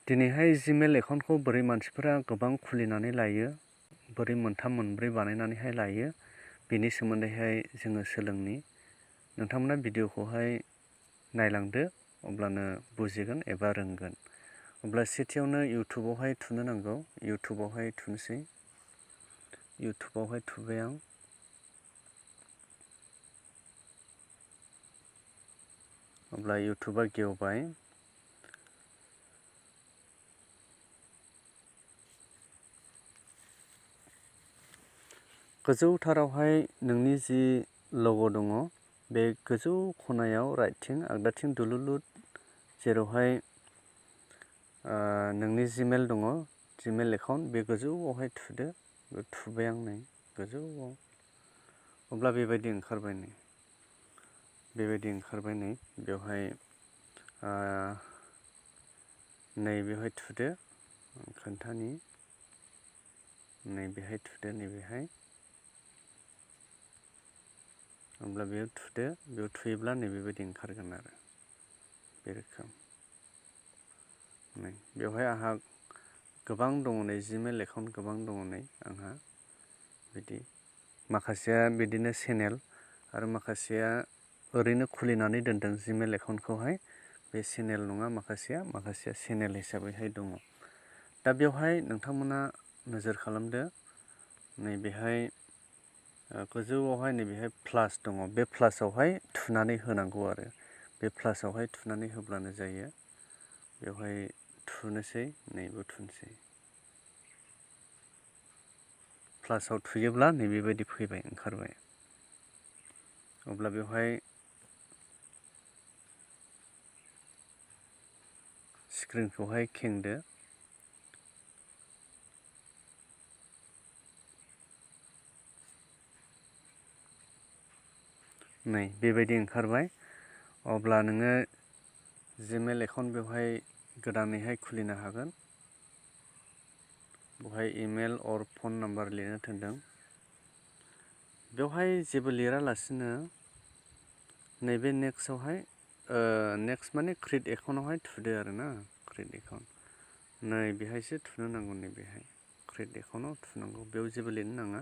दिनैहाय जीमेल एकाउन्टखौ बोरै मानसिफोरा गोबां खुलिनानै लायो, बोरै मोनथाम मोनब्रै बानायनानैहाय लायो, बेनि सोमोन्दैहाय जोङो सोलोंनि। नोंथांमोना भिडिअखौहाय नायलांदो, अब्लानो बुजिगोन एबा रोंगोन। अब्ला सेथियावनो इउटुबावहाय थुनो नांगौ। इउटुबावहाय थुनोसै। इउटुबावहाय थुबाय आं। अब्ला इउटुबा गेवबाय। गोजौथारावहाय नोंनि जि लग' दङ, बे गोजौ खनायाव राइटथिं आगदाथिं दुलुरलुर जेरावहाय नोंनि जीमेल दङ, जीमेल एकाउन्ट, बे गोजौआवहाय थुदो। थुबाय आं नै गोजौआव। अब्ला बेबायदि ओंखारबाय नै। बेबायदि ओंखारबाय नै। बेवहाय नै बेवहाय थुदो। खोन्थानि। नै बेहाय थुदो, नैबेहाय। अब्ला बेयाव थुदो। बेयाव थुयोब्ला नै बेबायदि ओंखारगोन आरो। बे रोखोम। नै बेवहाय आंहा गोबां दङ नै, जीमेल एकाउन्ट गोबां दङ नै आंहा। बिदि माखासेया बिदिनो चेनेल आरो माखासेया ओरैनो खुलिनानै दोनदों जीमेल एकाउन्टखौहाय। बे चेनेल नङा माखासेया चेनेल हिसाबैहाय दङ। दा बेवहाय नोंथांमोना नोजोर खालामदो। नैबेहाय गोजौआवहाय नैबेहाय प्लास दङ। बे प्लासावहाय थुनानै होनांगौ आरो। बे प्लासावहाय थुनानै होब्लानो जायो। बेवहाय थुनोसै, नैबो थुनोसै। प्लासाव थुयोब्ला नैबेबायदि फैबाय, ओंखारबाय। अब्ला बेवहाय स्क्रिनखौहाय खेंदो। नै बेबायदि ओंखारबाय। अब्ला नोङो जीमेल एकाउन्ट बेवहाय गोदानैहाय खुलिनो हागोन। बेवहाय इमेल अर फन नाम्बार लिरनो थिनदों। बेवहाय जेबो लिरालासिनो नैबे नेक्स्टआवहाय नेक्स्ट माने क्रिएट एकाउन्टआवहाय थुदो आरो ना। Create account. नै बेहायसो थुनो नांगौ, नैबेहाय क्रिएट एकाउन्टआव थुनांगौ। बेयाव जेबो लिरनो नाङा।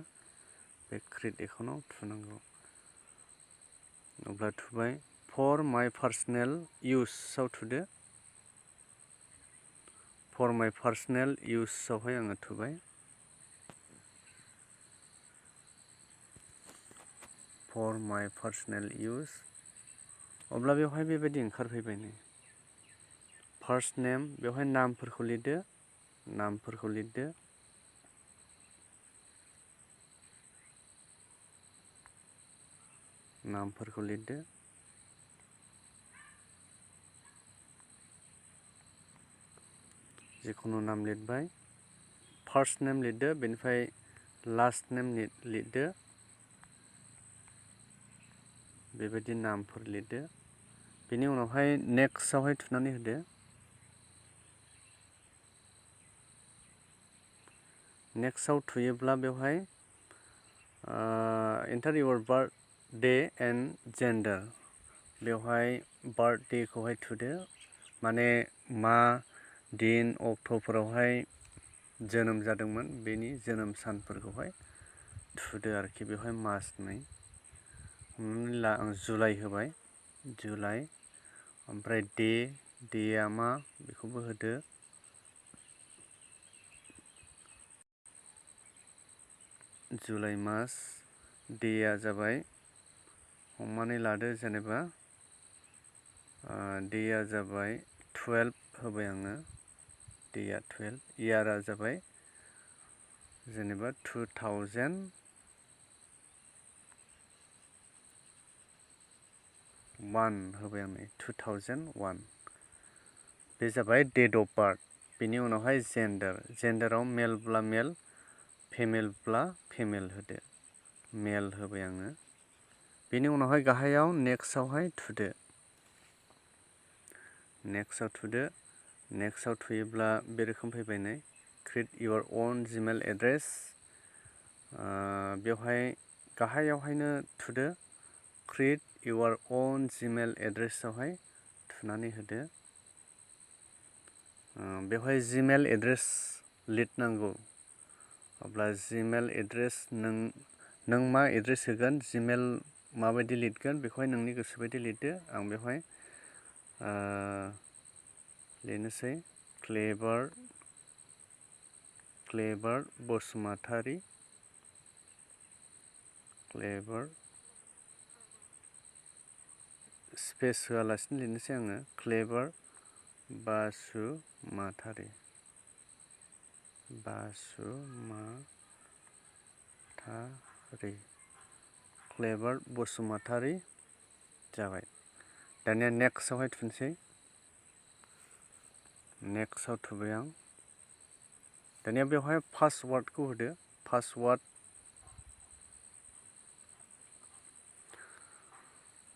बे क्रिएट एकाउन्टआव थुनांगौ। अब्ला थुबाय। फर माय पार्सनेल इउसआव थुदो। फर माय पार्सनेल इउसआवहाय आङो थुबाय। फर माय पार्सनेल इउस। अब्ला बेवहाय बेबायदि ओंखारफैबाय नै। फार्स्ट नेम, बेवहाय नामफोरखौ लिरदो। नामफोरखौ लिरदो। नामफोरखौ लिरदो। जिखुनु नाम लिरबाय। फार्स्ट नेम लिरदो, बेनिफ्राय लास्ट नेम लिरदो। बेबायदि नामफोर लिरदो। बेनि उनावहाय नेक्स्टआवहाय थुनानै होदो। नेक्स्टआव थुयोब्ला बेवहाय एन्टार इउर बार्थडे एन्ड जेन्डार। बेवहाय बार्थडेखौहाय थुदो। माने मा दिन अक्ट'फोरावहाय जोनोम जादोंमोन, बेनि जोनोम सानफोरखौहाय थुदो आरोखि। बेवहाय मास नै। हमनानै ला आं जुलाइ होबाय। जुलाइ। ओमफ्राय डेआ मा, बेखौबो होदो। जुलाइ मास। डेआ जाबाय, हमनानै लादो जेनेबा डेआ जाबाय 12 होबाय आङो। डेआ 12। इयारा जाबाय जेनेबा 2001 होबाय आं नै। 2001। बे जाबाय डेट अफ बार्थ। बेनि उनावहाय जेन्डार। जेन्डाराव मेलब्ला मेल, फेमेलब्ला फेमेल होदो। मेल होबाय आङो। बेनि उनावहाय गाहायाव नेक्स्टआवहाय थुदो। नेक्स्टआव थुदो। नेक्स्टआव थुयोब्ला बे रोखोम फैबाय नै। क्रिएट इउर अन जीमेल एड्रेस। बेवहाय गाहायावहायनो थुदो। क्रिएट इउर अन जीमेल एड्रेसआवहाय थुनानै होदो। बेवहाय जीमेल एड्रेस लिरनांगौ। अब्ला जीमेल एड्रेस नों मा एड्रेस होगोन, जीमेल माबायदि लिरगोन बेखौहाय नोंनि गोसो बायदि लिरदो। आं बेवहाय लिरनोसै क्लेबार बसुमतारी, क्लेबार स्पेस होआलासिनो लिरनोसै आङो, क्लेबार बसुमतारी, क्लेबार बसुमतारी जाबाय। दानिया नेक्स्टआवहाय थुनोसै, नेक्स्टआव थुबाय आं। दानिया बेवहाय पासवार्डखौ होदो, पासवार्ड।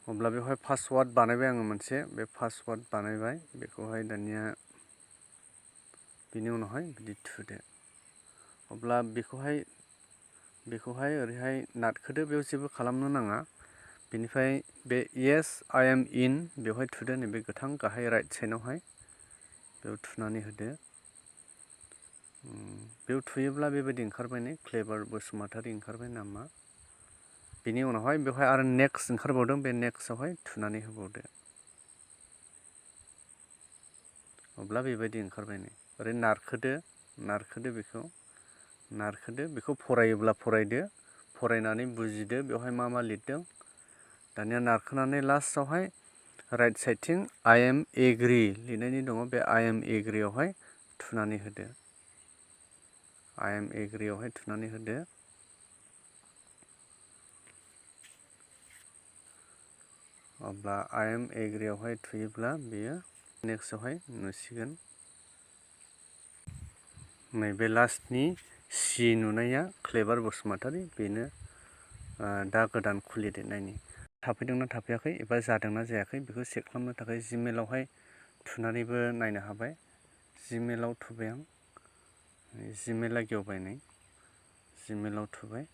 अब्ला बेवहाय पासवार्ड बानायबाय आङो मोनसे, बे पासवार्ड बानायबाय, बेखौहाय दानिया बिनि उनावहाय बिदि थुदो। अब्ला बेखौहाय ओरैहाय नारखोदो, बेयाव जेबो खालामनो नाङा। बेनिफ्राय बे येस आइ एम इन बेवहाय थुदो, नैबे गोथां गाहाय राइट साइडआवहाय बेयाव थुनानै होदो। बेयाव थुयोब्ला बेबायदि ओंखारबाय नै क्लेबार बसुमतारी ओंखारबाय नामा। बेनि उनावहाय बेवहाय आरो नेक्स्ट ओंखारबावदों, बे नेक्स्टआवहाय थुनानै होबावदो। अब्ला बेबायदि ओंखारबाय नै, ओरै नारखोदो बेखौ फरायोब्ला फरायदो, फरायनानै बुजिदो बेवहाय मा मा लिरदों। दानिया नारखोनानै लास्टआवहाय राइट साइडथिं आइ एम एग्रि लिरनायनि दङ, बे आइ एम एग्रियावहाय थुनानै होदो। आइ एम एग्रियावहाय थुनानै होदो। अब्ला आइ एम एग्रियावहाय थुयोब्ला बेयो नेक्स्टआवहाय नुसिगोन। नैबे लास्टनि सि नुनाया क्लेबार बसुमतारी, बेनो दा गोदान खुलिदेरनायनि। थाफैदोंना थाफैयाखै एबा जादोंना जायाखै बेखौ चेक खालामनो थाखाय जीमेलावहाय थुनानैबो नायनो हाबाय। जीमेलाव थुबाय आं, जीमेला गेवबाय नै, जीमेलाव थुबाय।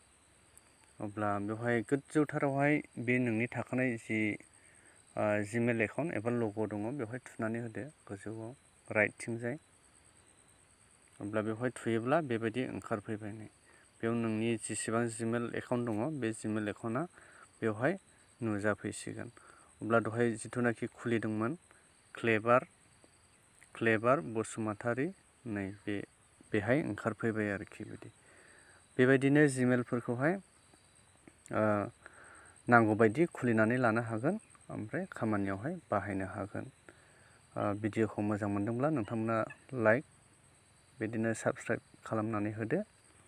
अब्ला बेवहाय गोजौथारावहाय बे नोंनि थाखानाय जि जीमेल एकाउन्ट एबा लग' दङ बेवहाय थुनानै होदो, गोजौआव राइटथिंजाय। अब्ला बेवहाय थुयोब्ला बेबायदि ओंखारफैबाय नै, बेयाव नोंनि जेसेबां जीमेल एकाउन्ट दङ बे जीमेल एकाउन्टआ बेवहाय नुजाफैसिगोन। अब्ला दहाय जिथुनाखि खुलिदोंमोन क्लेबार बसुमतारी, नै बेहाय ओंखारफैबाय आरोखि। बेबायदिनो जीमेलफोरखौहाय नांगौबायदि खुलिनानै लानो हागोन, ओमफ्राय खामानियावहाय बाहायनो हागोन। भिडिअखौ मोजां मोनदोंब्ला नोंथांमोना लाइक, बिदिनो साबस्क्राइब खालामनानै होदो।